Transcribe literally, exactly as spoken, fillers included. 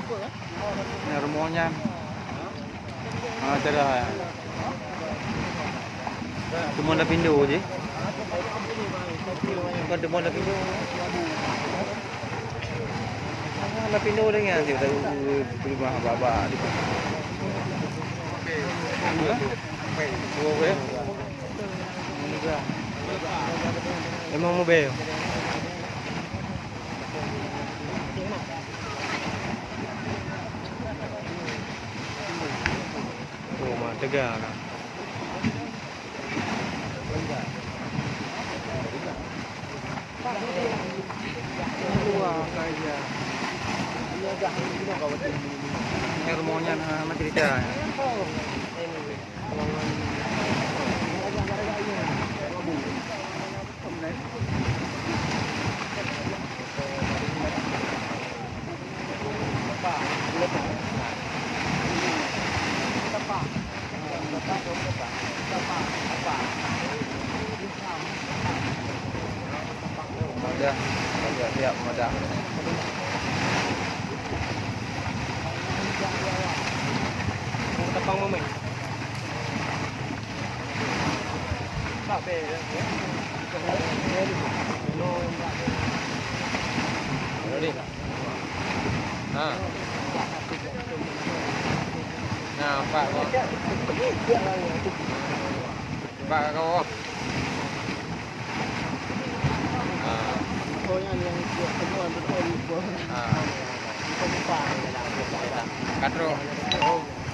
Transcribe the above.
Nyan rumoh nyan. Ah, cara. Teumon Lapindo jih. Bukan teumon Lapindo. Ah, Lapindo dengan dia tahu rumah baba dia. Hah? Oh, ya. Emang mobil. Oh, mah tegar lah. Ini rumoh nyan, ha, mah cerita. Dah, dah siap madak. Tapang mamai. Ready. Ha. Nah, empat ko. Empat ko. Ha. Ha. Ka trok.